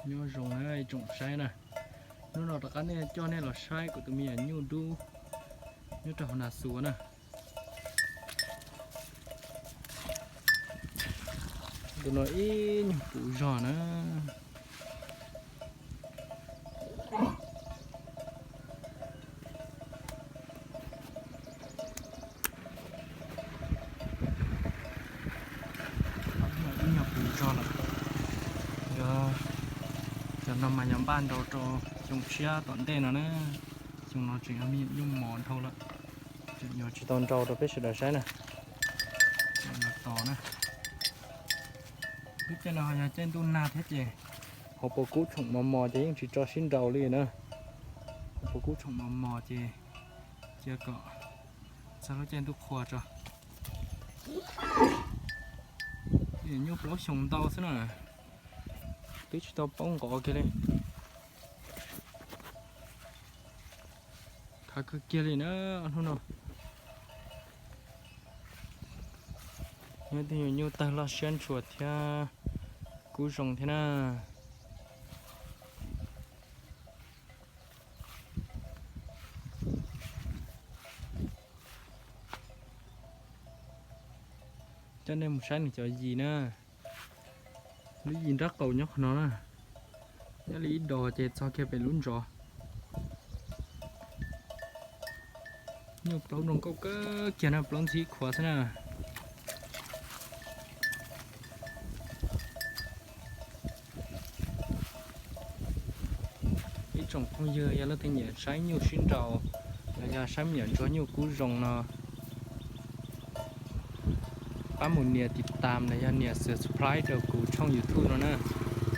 Nyob zoo na ib tsoom saib na, hnub no rov qab nej coj nej los saib kuv tus me nyuam nyuj dub nyob rau hauv Nas Xuas na. Tus no ib nyuag puv zog na. Ib nyuag puv zog lawm. Yog cov no mas yog npaj nrau rau xyoo tshiab tom ntej no na. Xyoo no tseem yog me nyuam nyuj mos dhau lawm, tseem yuav tsis tau nrau rau peb sawv daws saib na. Tos na. Lub caij no yog caij ntuj nag thiab ces hauv paus kub tshoom mos mos ces yeej tsis tso sib nraus li na. Hauv paus kub tshoom mos mos ces cia kom txog lub caij ntuj qhua tso. Nyuj plaub xyoos ntau xwb na, twb tsis tau paub nqov kiag li. Khav kawg kiag li na hnub no. Nyob twb yog nyuj tawg loj siab ntshua thiab kub zoo thiab na. Coj nej mus saib nws cov yis na. Lub yis nraub qaum nyob qhov no na. Nyob li ib dos ces txog kiag pem lub ntsov. Nyuj plaub zoo nkauj kawg kiag na, plaub ntxhib khuav xwb na. Ib tsoom phooj ywg yog leej twg nyiam saib nyuj sib nraus los yog saib me nyuam ntsuag nyuj kub zoo no, pab mus nias tiv tam los yog nias subscribe rau kuv tshooj YouTube no na.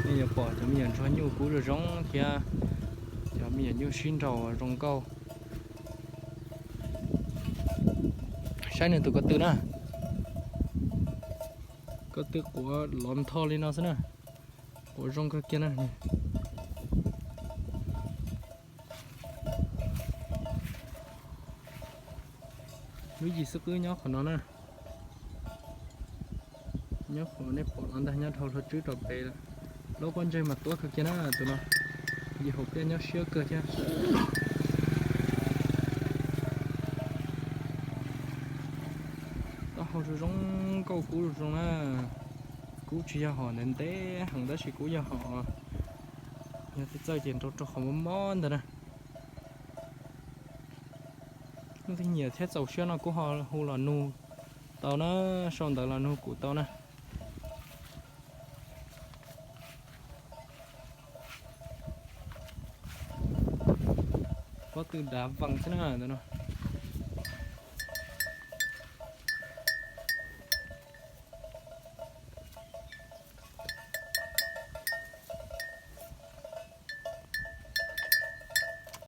Nej yuav pom cov me nyuam ntsuag nyuj kub zoo zoo thiab cov me nyuam nyuj sib nraus zoo nkauj. Saib nws tus ko tw na, ko tw quav lov ntho li no xwb na, quav zoo kawg kiag na. Lub yis xwb qwb nyob qhov no na. Nyob qhov nej pom los ntag, nyob dhau hlo tswb rau pem lawm. Plaub pob ntseg mas tuab kawg kiag na tus no. Yim haum pliaj nyob siab kawg thiab. Taub hau zoo zoo nkauj, kub zoo zoo na. Kub tsis yog hom ntev ntev heev tab sis kub yog hom, yog txawj txawj ces nrau rau qhov mob mob ntawd na. Leej twg nyiam thiab txaus siab no kuj ho hu los nug tau na, sau ntawv los nug kuv tau na. Pob tw dav vees xwb na ntawm no.